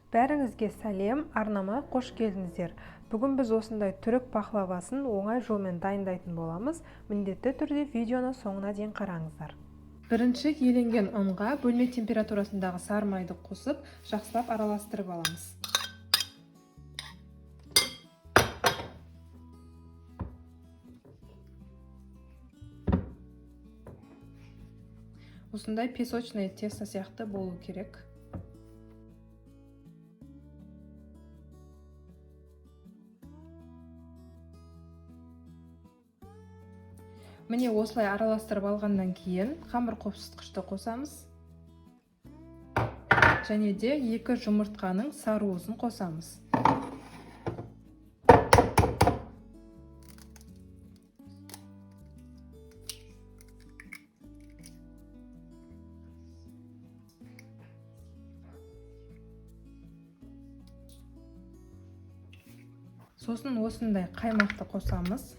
Бәріңізге сәлем, арнама қош келдіңіздер. Бүгін біз осындай түрік пахлавасын оңай жолмен дайындайтын боламыз. Міндетті түрде видеоны соңына дейін қараңыздар. Бірінші еленген ұнға бөлме температурасындағы сары майды қосып, жақсылап араластырып аламыз. Осындай песочное тесто сияқты болу керек. Міне осылай араластырып алғаннан кейін қамыр қопсытқышты қосамыз. Және де 2 жұмыртқаның сары уызын қосамыз. Сосын осындай қаймақты қосамыз.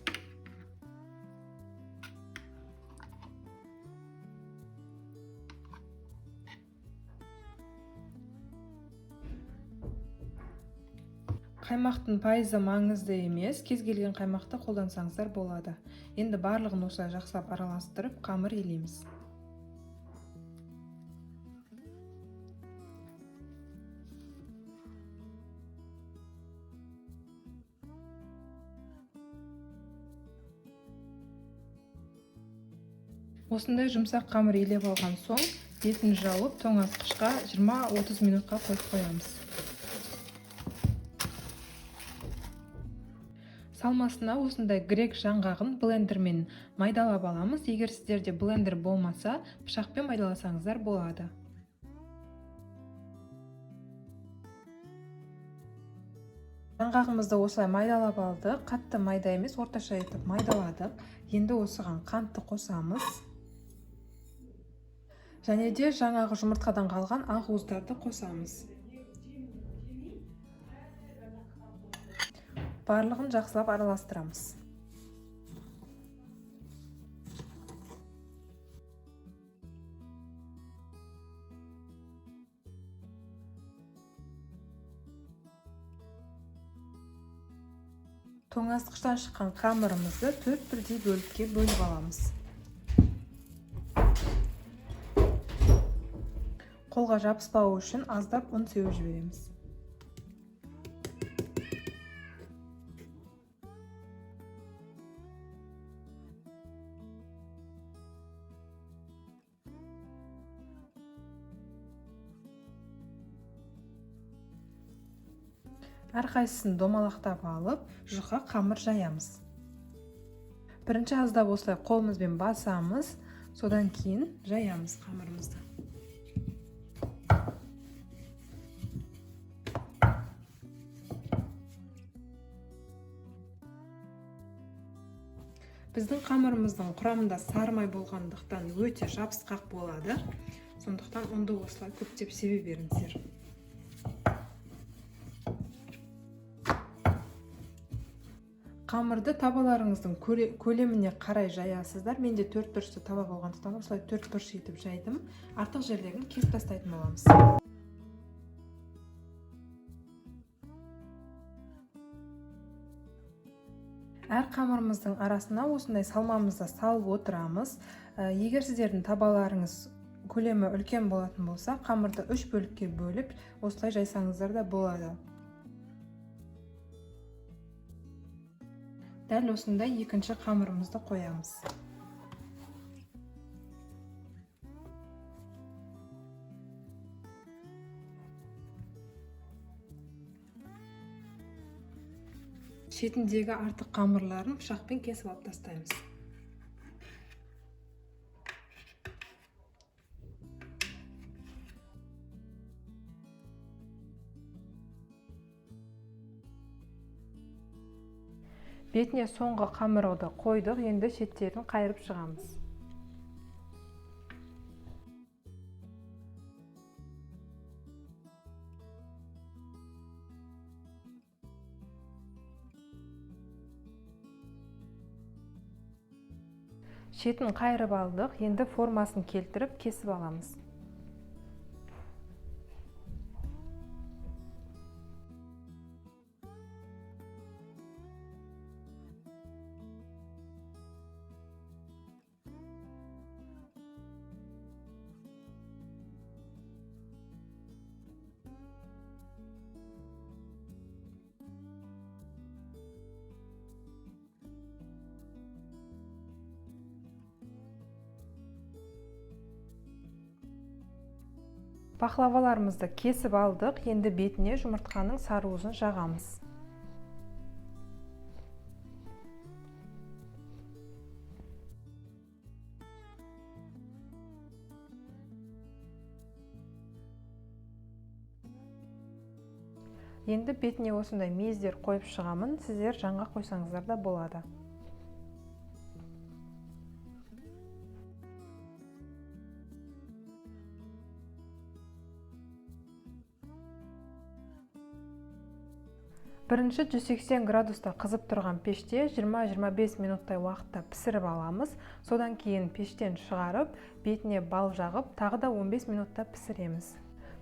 Қаймақтың пайызы маңызды емес, кез келген қаймақты қолдансаңыздар болады. Енді барлығын осылай жақсылап араластырып, қамыр илейміз. Осындай жұмсақ қамыр илеп алған соң, бетін жауып, тоңазытқышқа 20-30 минутқа қойып қоямыз. Салмасына осындай грек жаңғағын блендермен майдалап аламыз. Егер сіздерде блендер болмаса, пышақпен майдаласаңыздар болады. Жаңғағымызды осылай майдалап алдық. Қатты майда емес, орташа етіп майдаладық. Енді осыған қантты қосамыз. Және де жаңағы жұмыртқадан қалған ақ уыздарды қосамыз. Барлығын жақсылап араластырамыз. Тоңазытқыштан шыққан қамырымызды 4 бірдей бөлікке бөліп аламыз. Қолға жабыспауы үшін аздап ұн сеуіп жібереміз. Әрқайсысын домалақтап алып, жұқа қамыр жаямыз. Бірінші аздап осылай қолымызбен басамыз, содан кейін жаямыз қамырымызды. Біздің қамырымыздың құрамында сары май болғандықтан өте жабысқақ болады. Сондықтан ұнды осылай көптеп себе беріңіздер. Қамырды табаларыңыздың көлеміне қарай жаясыздар. Менде 4 бұрышты таба болғандықтан осылай 4 бұрыш етіп жайдым. Артық жерлерін кесіп тастайтын боламыз. Әр қамырымыздың арасына осындай салмамызды салып отырамыз. Егер сіздердің табаларыңыз көлемі үлкен болатын болса, қамырды 3 бөлікке бөліп, осылай жайсаңыздар да болады. Дәл осындай екінші қамырымызды қоямыз. Шетіндегі артық қамырларын пышақпен кесіп алып тастаймыз. Бетіне соңғы қамырды қойдық, енді шеттерін қайырып шығамыз. Шетін қайырып алдық, енді формасын келтіріп кесіп аламыз. Пахлаваларымызды кесіп алдық, енді бетіне жұмыртқаның сары уызын жағамыз. Енді бетіне осындай мейіздер қойып шығамын, сіздер жаңғақ қойсаңыздар да болады. Бірінші 180 градуста қызып тұрған пеште 20-25 минуттай уақытта пісіріп аламыз. Содан кейін пештен шығарып, бетіне бал жағып, тағы да 15 минутта пісіреміз.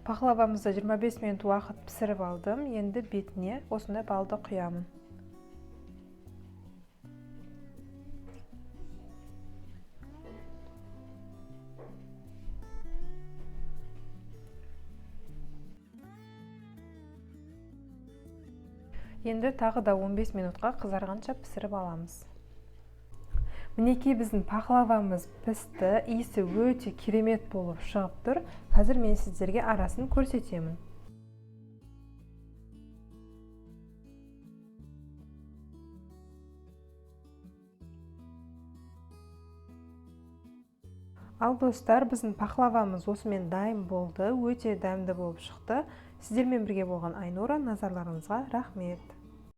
Пахлавамызды 25 минут уақыт пісіріп алдым. Енді бетіне осындай балды құямын. Енді тағы да 15 минутқа қызарғанша пісіріп аламыз. Мінекей біздің пахлавамыз пісті, иісі өте керемет болып шығып тұр. Қазір мен сіздерге арасын көрсетемін. Ал достар, біздің пахлавамыз осымен дайын болды, өте дәмді болып шықты. Сіздермен бірге болған Айнура, назарларыңызға рахмет.